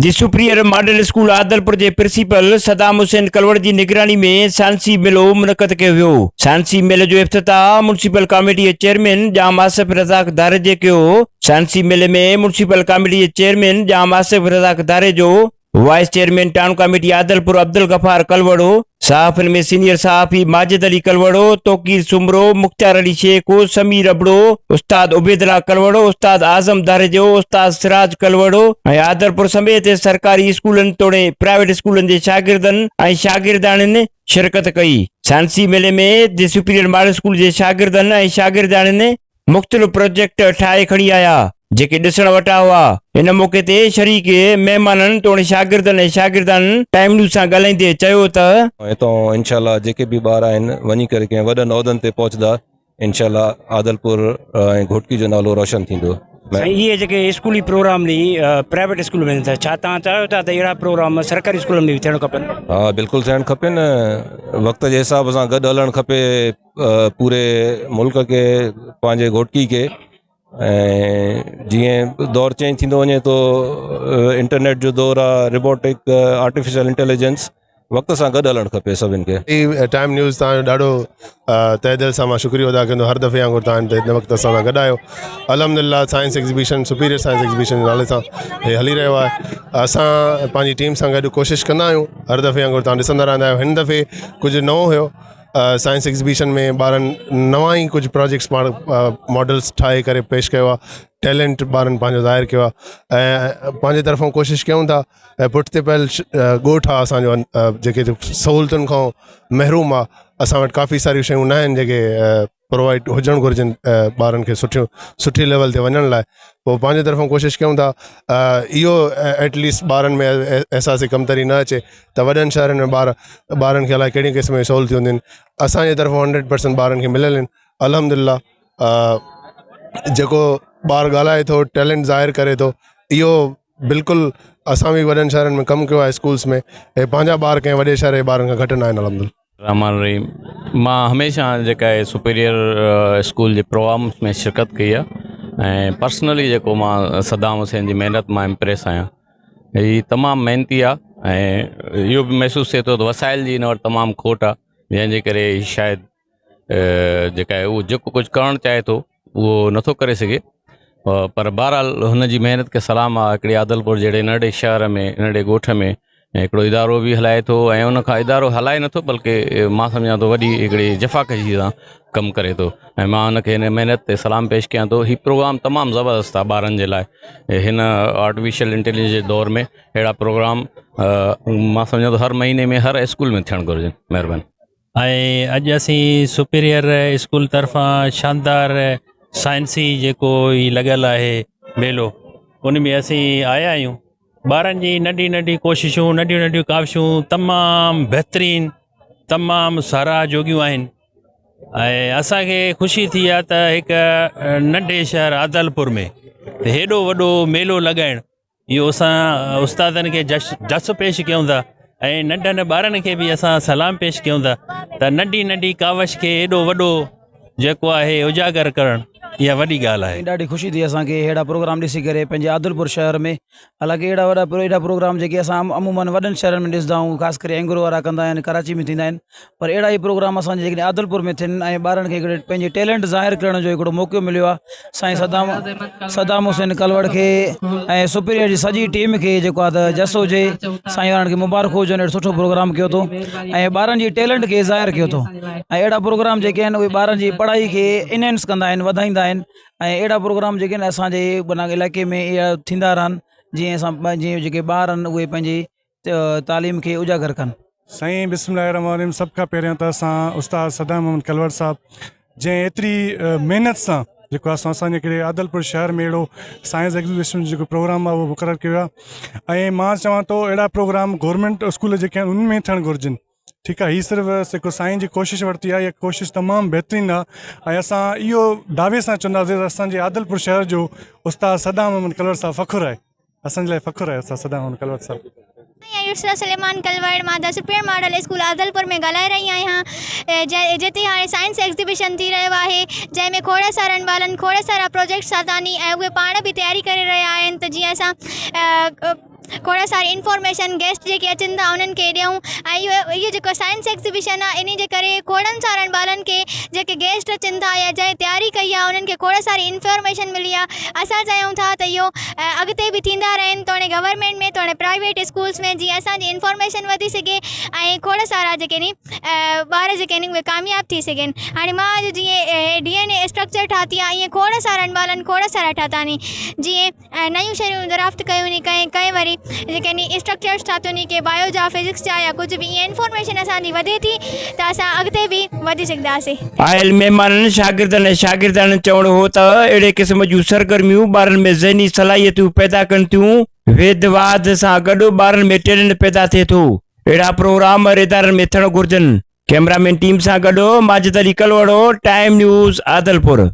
The superior model school Adilpur جي principal Saddam حسين ڪلوڙ جي نگراني ۾ سائنسي ميلو منعقد ڪيو ويو. سائنسي ميلي جو افتتاح ميونسپل ڪاميٽي جي چيئرمين ڄام آصف رزاق ڌاريجي ڪيو. سائنسي ميلي ۾ ميونسپل ڪاميٽي جي chairman Jam Asif Razzaq Dharejo, vice chairman town committee Adilpur Abdul Ghaffar Kalhoro, صحافين ۾ senior صحافي ماجد علي ڪلهوڙو، توقير سومرو، مختيار علي شيخ، سمير ابڙو، استاد عبيدالله ڪلهوڙو، استاد اعظم ڌاريجو، استاد سراج ڪلهوڙو ۽ عادلپور سميت سرڪاري اسڪولن توڙي پرائيويٽ اسڪولن جي شاگردن ۽ شاگردياڻين شرڪت ڪئي. سائنسي ميلي ۾ the superior model school جي شاگردن ۽ شاگردياڻين مختلف پروجيڪٽ ٺاهي کڻي آيا، جيڪي ڏسڻ وٽان هئا. ان موقعي تي شريڪ مهمانن توڻي شاگردن ۽ شاگردياڻين ٽائيم نيوز سان ڳالهائيندي چيو ته. هتان انشاء الله جيڪي به ٻار آهن وڃي ڪري ڪنهن وڏن عهدن تي پهچندا انشاء الله عادلپور ۽ گهوٽڪي جو نالو روشن ٿيندو. سائين اهي جيڪي اسڪولي پروگرام ني پرائيويٽ اسڪول ۾ ٿا ڇا توهان چاهيو ٿا ته اهڙا پروگرام سرڪاري اسڪولن ۾ به ٿيڻ کپن؟ ها بلڪل ٿيڻ کپن وقت جي حساب سان گڏ هلڻ کپي پوري ملڪ کي پنهنجي گهوٽڪي کي ۽ جيئن دور چينج ٿيندو وڃي ٿو انٽرنيٽ جو دور آهي روبوٽڪ آرٽيفيشل انٽيليجنس وقت سان گڏ هلڻ کپي سڀن کي. هي ٽائيم نيوز تان جو ڏاڍو تهه دل سان مان شڪريو ادا ڪندو هر دفعي وانگر تان هن وقت اسان سان گڏ آهيو الحمدلله science exhibition superior science exhibition جي نالي سان هي هلي رهيو آهي اسان پنهنجي ٽيم سان گڏ ڪوشش ڪندا آهيون هر دفعي وانگر تان ڏسندا رهندا آهيو هن دفعي ڪجهه نئون هيو سائنس ايگزيبيشن ۾ ٻارن نوان ئي ڪجهه پروجيڪٽس پاڻ ماڊلس ٺاهي ڪري پيش ڪيو آهي ٽيلنٽ ٻارن پنهنجو ظاهر ڪيو آهي ۽ پنهنجي طرفون ڪوشش ڪيون ٿا ۽ پٺتي پيل ڳوٺ آهي اسانجو جيڪي سهولتن کان محروم آهي اسان وٽ ڪافي ساريون شيون نه آهن جيڪي پرووائيڊ هجڻ گهرجن ٻارن کي سٺيون سٺي ليول تي وڃڻ لاء پوء پنهنجي طرفون ڪوشش ڪيون ٿا اهو ايٽ ليسٽ ٻارن ۾ احساس ڪمتري نه اچي ته وڏن شهرن ۾ ٻار ٻارن کي الائي ڪهڙي قسم جون سهولتيون هونديون آهن اسانجي طرفون هنڊريڊ پرسنٽ ٻارن کي مليل آهن الحمد لله جيڪو ٻار ڳالهائي ٿو ٽيلنٽ ظاهر ڪري ٿو اهو بلڪل اسان به وڏن شهرن ۾ ڪم ڪيو آهي اسڪولس ۾ ۽ پنهنجا ٻار ڪنهن وڏي شهر جي ٻارن کان گهٽ نه آهن الحمد لله الرحمان الرحيم مان هميشه جيڪا آهي سپيريئر اسڪول جي پروگرامس ۾ شرڪت ڪئي آهي ۽ پرسنلي جيڪو مان صدام حسين جي محنت مان امپريس آهيان هي تمام محنتي آهي ۽ اهو به محسوس ٿئي ٿو ته وسائل جي هن وٽ تمام کوٽ آهي جنهن جي ڪري شايد جيڪا آهي اهو جيڪو ڪجهه ڪرڻ چاهي ٿو اهو نٿو ڪري سگهي پر بهرحال هن جي محنت کي سلام آهي هڪڙي عادلپور جهڙي ننڍڙي شهر ۾ ننڍڙي ڳوٺ ۾ هڪڙو ادارو به هلائي ٿو ۽ ان کان ادارو هلائي نٿو بلڪه مان سمجهان ٿو وڏي هڪڙي جفاڪشي سان ڪم ڪري ٿو ۽ مان هن کي هن محنت تي سلام پيش ڪيان ٿو هي پروگرام تمام زبردست آهي ٻارن جي لاء هن آرٽيفيشل انٽيليجنس جي دور ۾ اهڙا پروگرام مان سمجهان ٿو هر مهيني ۾ هر اسڪول ۾ ٿيڻ گهرجن مهرباني ۽ اڄ اسين سپيريئر اسڪول طرفان شاندار سائنسي جيڪو هي لڳل آهي ميلو ان ۾ اسين آيا آهيون ٻارن جي ننڍي ننڍي ڪوششون ننڍيون ننڍيون ڪاوشون تمام بهترين تمام ساراهه جوڳيون آهن ۽ اسانکي خوشي ٿي آهي ته هڪ ننڍي شهر عادلپور ۾ هيڏو وڏو ميلو لڳائڻ اهو اسان استادن کي جش جس پيش ڪيون ٿا ۽ ننڍن ٻارن کي به اسان سلام پيش ڪيون ٿا ته ننڍي ننڍي ڪاوش کي ايڏو وڏو جيڪو آهي اجاگر ڪرڻ اها وڏي ڳالهه آهي. ڏاڍي خوشي ٿي اسان کي اهڙا پروگرام ڏسي ڪري پنهنجي عادلپور شهر ۾ حالانڪه اهڙا وڏا اهڙا پروگرام جيڪي اسان عمومن وڏن شهرن ۾ ڏسندا آهيون خاص ڪري اينگرو وارا ڪندا آهن ڪراچي ۾ ٿيندا آهن پر اهڙا ئي پروگرام اسان جي جيڪڏهن عادلپور ۾ ٿين ۽ ٻارن کي هڪڙي پنهنجي ٽيلنٽ ظاهر ڪرڻ جو هڪڙو موقعو مليو آهي سائين صدام صدام حسين ڪلوڙ کي ۽ سپريئر جي سڄي ٽيم کي جيڪو آهي ته جس هجي سائين وارن کي مبارڪ هجن اهڙو سٺو پروگرام ڪيو اٿو ۽ ٻارن جي ٽيلنٽ کي ظاهر ڪيو اٿو ۽ اهڙا پروگرام جيڪي آهن اهي ٻارن جي پڙهائي کي انهينس ڪندا آهن وڌائيندا آهن ۽ اهڙا پروگرام جيڪي آهن اسانجي علائقي ۾ اها ٿيندا رهن جيئن اسان جيئن جيڪي ٻار آهن اهي پنهنجي تعليم کي اجاگر ڪن. سائين بسم الله الرحمن الرحيم سڀ کان پهريان ته اسان استاد صدام محمد ڪلوڙ صاحب جنهن ايتري محنت سان جيڪو اسان اسان جي هڪڙي عادلپور شهر ۾ اهڙو سائنس ايگزيبيشن جو جيڪو پروگرام آهي اهو مقرر ڪيو آهي ۽ مان چوان ٿو اهڙا پروگرام گورنمينٽ اسڪول جيڪي آهن انهن ۾ ٿيڻ گهرجن ٺيڪ آهي هي صرف جيڪو سائين جي ڪوشش ورتي آهي اها ڪوشش تمام بهترين آهي ۽ اسان اهو دعوي سان چونداسين ته اسان جي عادلپور شهر جو استاد صدام محمد ڪلوڙ صاحب فخر آهي اسان جي لاء فخر آهي استاد صدام محمد ڪلوڙ صاحب. آهيان يسرا سليمان ڪلوڙ مان the superior model school Adilpur ۾ ڳالهائي رهي آهيان جتي هاڻي سائنس ايگزيبيشن ٿي رهيو آهي جنهن ۾ کوڙ سارن ٻارن کوڙ سارا پروجيڪٽس آندا آهن ۽ اهي پاڻ به تياري ڪري رهيا آهن ته جيئن اسان. کوڙ ساري انفارميشن گيسٽ جيڪي اچن ٿا انهن کي ڏيون ۽ اهو اهو جيڪو سائنس ايگزيبيشن آهي انهي جي ڪري کوڙن سارن ٻارن کي جيڪي گيسٽ اچن ٿا يا جنهن تياري ڪئي آهي انهن کي کوڙ ساري انفارميشن ملي آهي. اسان چاهيون ٿا ته اهو اڳتي به ٿيندا رهن توڻي گورنمينٽ ۾ توڻي پرائيويٽ اسڪولس ۾ جيئن اسان جي انفارميشن وڌي سگهي ۽ کوڙ سارا جيڪي ني ٻار جيڪي آهن اهي ڪامياب ٿي سگهن. هاڻي مان اڄ جيئن ڊي اين اي اسٽرڪچر ٺاهتي آهي ائين کوڙ سارن ٻارن کوڙ سارا ٺاتا ني جيئن نيون شيون دريافت ڪيون ني ڪنهن ڪنهن وري جيڪي ني اسٽرڪچرس ٺاتو ني ڪي بايو جا فزڪس جا يا ڪجهه به ائين انفارميشن اسان جي وڌي ٿي ته اسان اڳتي به وڌي سگهنداسين. آيل مهمانن، شاگردن ۽ شاگردياڻين چوڻ هو ته اهڙي قسم جون سرگرميون ٻارن ۾ ذهني صلاحيتون پيدا ڪن ٿيون، ويد واد سان گڏ ٻارن ۾ ٽيلنٽ پيدا ٿئي ٿو. اهڙا پروگرام هر ادارن ۾ ٿيڻ گهرجن. ڪئميرا مين ٽيم سان گڏ ماجد علي ڪلهوڙو، ٽائيم نيوز، عادلپور.